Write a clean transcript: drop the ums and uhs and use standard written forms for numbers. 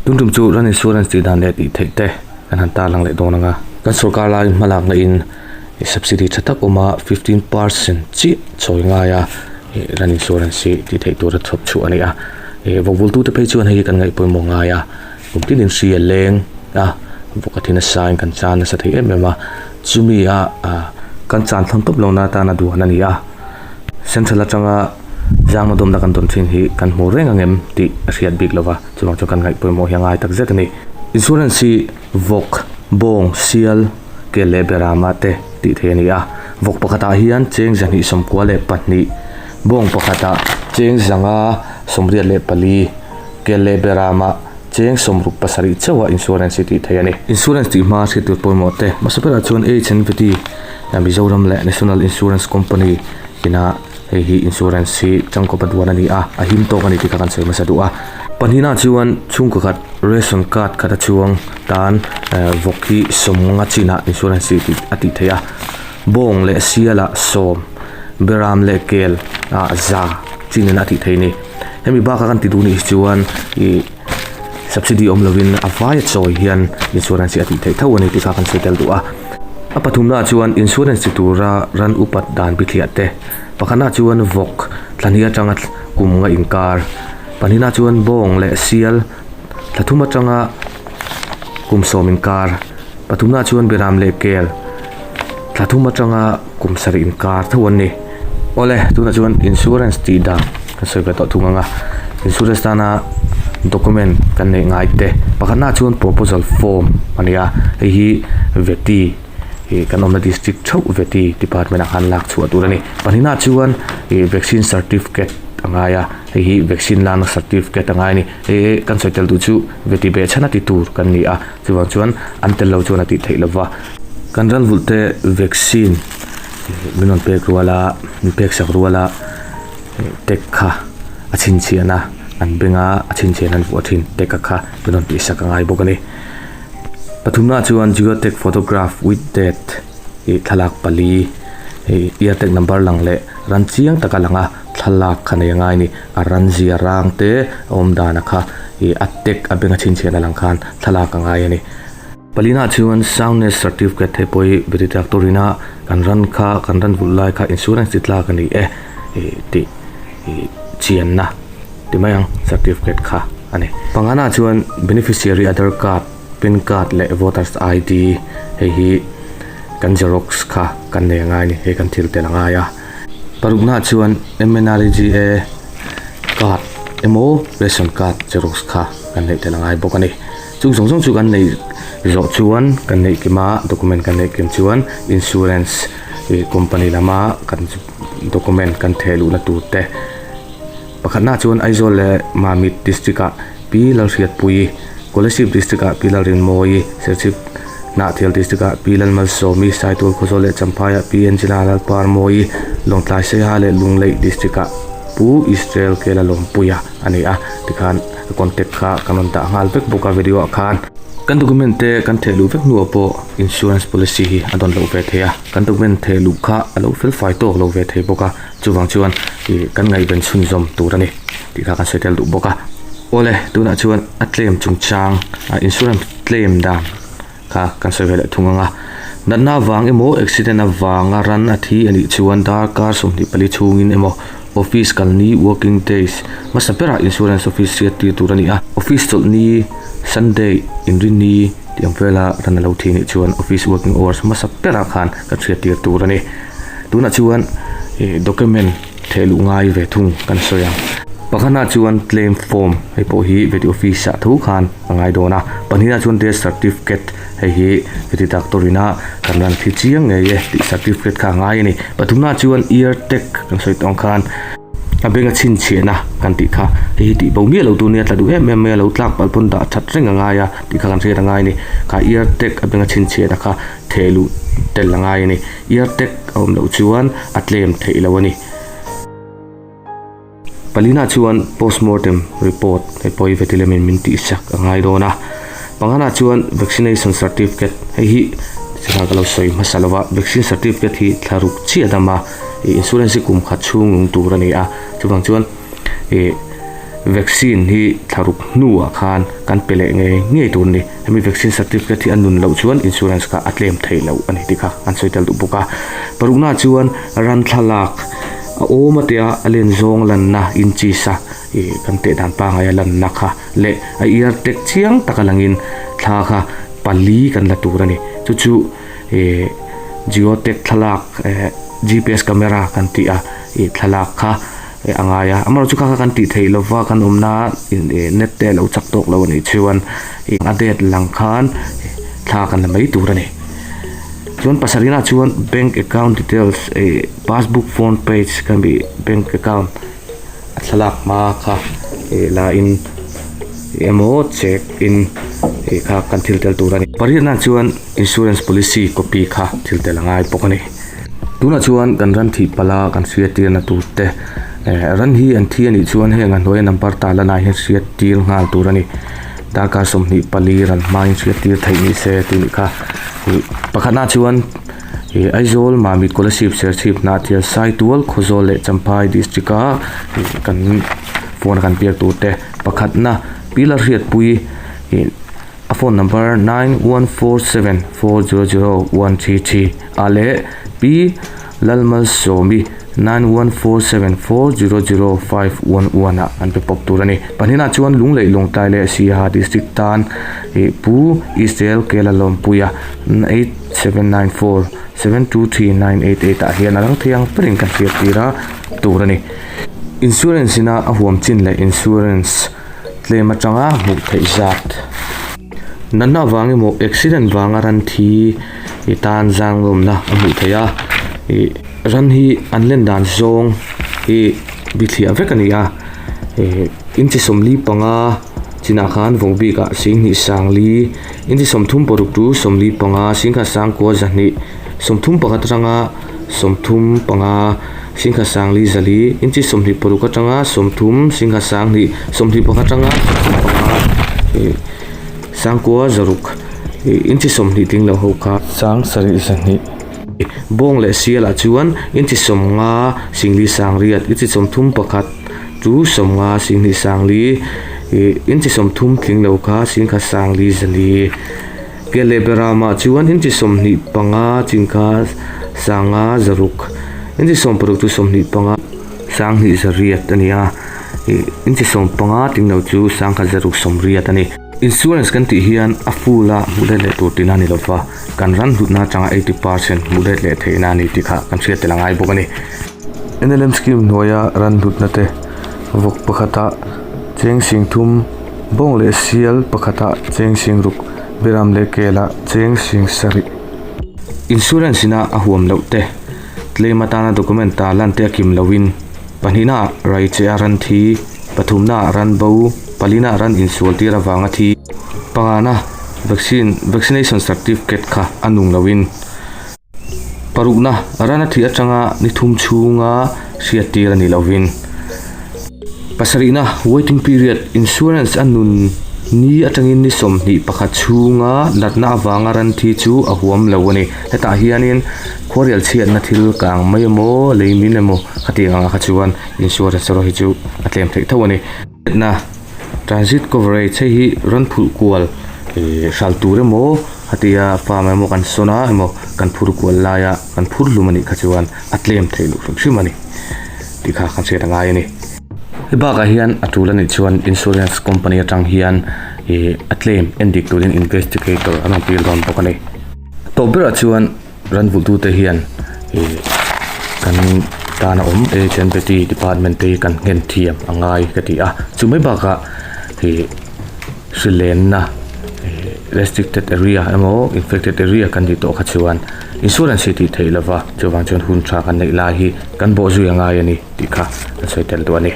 Tun tum chu ran insurance tih dan leh tih theih te kan han tarlang leh dawn ang a. Kan sorkar lai hmalakna in subsidy tha tak awm a 15% chiah chawi ngai a ran insurance hi tih theih tura chhawp chhuah a ni a. Vawkvultu te phei chuan hei hi kan ngaih pawimawh ngai a, kum tin in hri a leng a, vawk a thi nasa in kan chan nasa thei em em a, chumi a kan chan thlawn tawp lohna atana duan a ni a. Central atanga zangna dawmna kan dawn thin hi kan hmu reng ang em tih a hriat bik lova, chuvang chuan kan ngaih pawimawh hi a ngai tak zet a ni. Insurance hi vawk, bawng, sial, kel leh berama te tih theih a ni a. Vawk pakhatah hian cheng 292, bawng pakhatah cheng 584, kel leh berama cheng 67 chauha insurance hi tih theih a ni. Insurance tih hma hriat tur pawimawh te hmasa berah chuan HNVT, Mizoram leh National Insurance Company ina hei hi insurance hi tangkawp a duan a ni a, a him tawk a ni tih kha kan sawi hmasa duh a. Pahnihna chuan chhungkaw khat ration card khat a chuang tan vawk hi sawmnga chinah insurance hi tih a tih theih a, bawng leh sialah sawm, beram leh kel ah za chin in a tih theih a ni. Hemi bakah kan ti duh nih hi chuan ih subsidy awm lovin a vaia chawi hian insurance hi a tih theih tho a ni tih kha kan sawi tel duh a. A pathumnaah chuan insurance chi tura ran upat dan bithliah te, pakhatnaah chuan vawk thlahni atanga kum nga inkar, pahnihnaah chuan bawng leh sial thla thum atanga kum sawm inkar, pathumnaah chuan beram leh kel thla thum atanga kum sarih inkar tho an ni. Awle, tunah chuan insurance tih dan kan sawi ve tawh thung ang a, insurance tana document kan neih ngai te pakhatnaah chuan proposal form a ni a, hei hi veti ih kan awmna district theuh veti department ah khan lak chhuah tur a ni. Pahnihnaah chuan ih vaccine certificate a ngai a, hei hi vaccine lana certificate a ngai a ni. Hei hi kan sawi tel duh chu veti beh chhan a ti tur kan ni a, chuvang chuan an tel lo chuan a tih theih lova. Kan ral vulh te vaccine min rawn pek rual a, min pek sak rual a tek kha a chhinchhiah a, an beng a, a chhinchhiah an vuah thin tek a kha min rawn tih sak a ngai bawk a ni. Pathumna chuan geotech photograph with date ih thlalak pali ih eartag number lang leh ran chiang taka lang a thlalak kha nei a ngai a ni. A ran zia rang te a awm dan a kha ih a tek a beng a chhinchhiah na lang khan thlalak a ngai a ni. Palina chuan soundness certificate hei pawh hi beri tak turin a kan ran kha kan ran vulh lai kha insurance chi tlak a ni e ih tih ih chianna ti mai ang certificate kha a ni. Pangana chuan beneficiary aadhar card, pan card leh voters ID hei hi kan xerox kha kan nei a ngai a ni hei kan thil tel a ngai a. Parukna chuan MNREGA card emaw ration card xerox kha kan neih tel a ngai bawk a ni. Chung zawng zawng chu kan neih zawh chuan kan neih kim a, document kan neih kim chuan insurance ih company lama kan document kan theh luhna tur te pakhatna chuan Aizawl leh Mamit district ah Pi Lalhriatpuii, Kolasib district ah Pi Lalrinmawii, Serchhip Hnahthial district ah Pi Lalmalsawmi, Saitual Khawzawl leh Champhai ah Pi Angela Lalparmawii, Lawngtlai Saiha leh Lungleih district ah Pu Israel Kela Lawmpuia a ni a, tikhan a contact kha kan rawn dah nghal vek bawk a video ah khan. Kan document te kan theh luh vek hnuah pawh insurance policy hi a dawn loh ve thei a, kan document theh luh kha a lo fel fai tawk lo ve thei bawk a, chuvang chuan ih kan ngaihven chhunzawm tur a ni tih kha kan sawi tel duh bawk a. Awle, tunah chuan a claim chungchang insurance claim dan kha kan sawi ve leh thung ang a, natna avang emaw accident avanga ran a thi a nih chuan darkar 24 chhungin emaw office kal ni working days hmasa berah insurance office hriat tir tur a ni a, office chawlh ni Sunday inrin ni tih ang vela ran a lo thi nih chuan office working hours hmasa berah khan kan hriat tir tur a ni. Tunah chuan ih document theh luh ngai ve thung kan sawi ang. Pakhatna chuan claim form hei pawh hi veti office ah tho khan a ngai dawn a, pahnihna chuan death certificate hei hi veti doctor ina kan ran thi chiang ngei e tih certificate kha a ngai a ni. Pathumna chuan ear tag kan sawi tawh ang khan a benga chhinchhiahna kan tih kha hei hi tih bo miah lo tur nia tla duh em em mai a lo tlak palh pawn dah that reng a ngai a tih kha kan hriat a ngai a ni. Kha ear tag a benga chhinchhiahna kha theh luh tel a ngai a ni. Ear tag a awm loh chuan a tlem theih lo a ni. Palina chuan postmortem report hei pawh hi vetilemin min tihsak a ngai dawn a. Pangana chuan vaccination certificate hei hi chhang ka lo sawi hmasa lova vaccine certificate hi thla ruk chiah dam a, ih insurance hi kum khat chhung nung tur a ni a, chuvang chuan ih. Vaccine hi thla ruk hnuah khan kan pe leh ngei ngei tur a ni. Hemi vaccine certificate hi a nun loh chuan insurance kha a claim theih loh a ni tih kha an sawi tel duh bawk a. Paruknaah chuan ran thlalak a awm atia a len zawng lanna inches a ih kan teh dan pangngai a lanna kha leh a ear tag chiang taka langin thla kha pali kan la tur a ni. Chu chu ih geotag thlalak eh GPS camera kan tih a ih thlalak kha a ngai a amaherawhchu kha kha kan tih theih lova kan awmna net te a lo chak tawk lo a nih chuan a date lang khan thla kan la mai tur a ni. Chuan pasarihna chuan bank account details ih passbook front page kan bih bank account a thlalak hma kha ih la in emaw check in ih kha kan thil tel tur a ni. Pariatna chuan insurance policy copy kha thil tel a ngai bawk a ni. Tunah chuan kan ran thih pala kan hriat tirna tur te eh ran hi an thi a nih chuan heng a hnuaia number ta lanah hian hriat tir nghal tur a ni. Darkar 24 ran hmain hriat tir theih ni se tih nih kha. Ih pakhatna chuan ih Aizawl Mamit Kolasib Serchhip Hnahthial Saitual Khawzawl leh Champhai district a ih kan phone a kan biak tur te pakhatna Pilar Hriatpui ih A phone number 9147400133 ah leh Pi Lalmalsawmi 9147400511 ah an pe pawp tur a ni. Pahnihna chuan Lungleih Lawngtlai leh Siaha District tan ih Pu Israel Kelalawmpuia 8794723988 ah hian a rang thei ang berin kan hriat tir a tur a ni. Insurance ina a huam chin leh insurance Tlem atanga hmuh theih zat. Natna avang emaw accident vanga ran thi i tan zang lawmna a hmuh theih a, ih ran hi an len dan zawng hi bithliah vek a ni a, ih inchi 45 chinah khan vawk bikah 20,000 inchi 36 tu 45 10,900 31 atanga 35. Singha sangli zali, inchi 26 atanga 30, singha sanghnih, 21 atanga 35 ih sangkua zaruk ih inchi 20 tling lo ho kha. Sang sarih zahnih. Bawng leh sialah chuan inchi 50 singli sangriat, inchi 31 chu 50 singhnih sangli ih inchi 30 tling lo kha singha sangli zali. Ke leh beramah chuan inchi 25 chin kha sanga zaruk, inchi 60 chu 25 sanghnih zariat a ni a, ih inchi 15 ting lo chu sangkhat zaruk sawmriat a ni. Insurance kan tih hian a full a hmuh let leh tur tihna a ni lova, kan ran hlutna atanga 80% hmuh let leh theihna a ni tih kha kan hriat tel a ngai bawk a ni. NLM scheme hnuaia ran hlutna te vawk pakhata cheng sing thum, bawng leh sial pakhata cheng sing ruk, Beram leh kelah cheng sing sarih. Insurance ina a huam loh te, claim atana document ta lan te a kim loin, pahnihnaah rai che a ran thi, pathumnaah ran bo, palinaah ran insual tir avanga thi, pangana vaccine vaccination certificate kha a nung loin, parukna ran a thih atanga ni thum chhunga hriat tir a ni lovin. Pasarihna, waiting period, insurance a nun ni atangin ni 21 chhunga natna avanga ran thi chu a huam lo a ni. Hetah hianin khuarial chhiatna thil kang mai emaw, lei min emaw khatiang anga kha chuan insurance erawh hi chu a tlem theih tho a ni. Na, transit coverage hei hi rawn phurh kual hral tur emaw khatia farm emaw kan sawn a emaw kan phur kual laia kan phur hlum a nih kha chuan a tlem theih loh hrim hrim a ni tih kha kan hriat a ngai a ni. Hei bakah hian a tul a nih chuan insurance company atang hian ih a claim en dik turin investigator an rawn pil dawn bawk a ni. Tawp berah chuan ran vulhtute hian ih kan tana awm HNBT department te hi kan nghen thiam a ngai ka ti a, chu mai bakah ih hrilenna ih restricted area emaw infected area kan tih tawh kha chuan insurance hi tih theih lova chuvang chuan hun tha kan neih lai hi kan bawhzui a ngai a ni tih kha ka sawi tel duh a ni.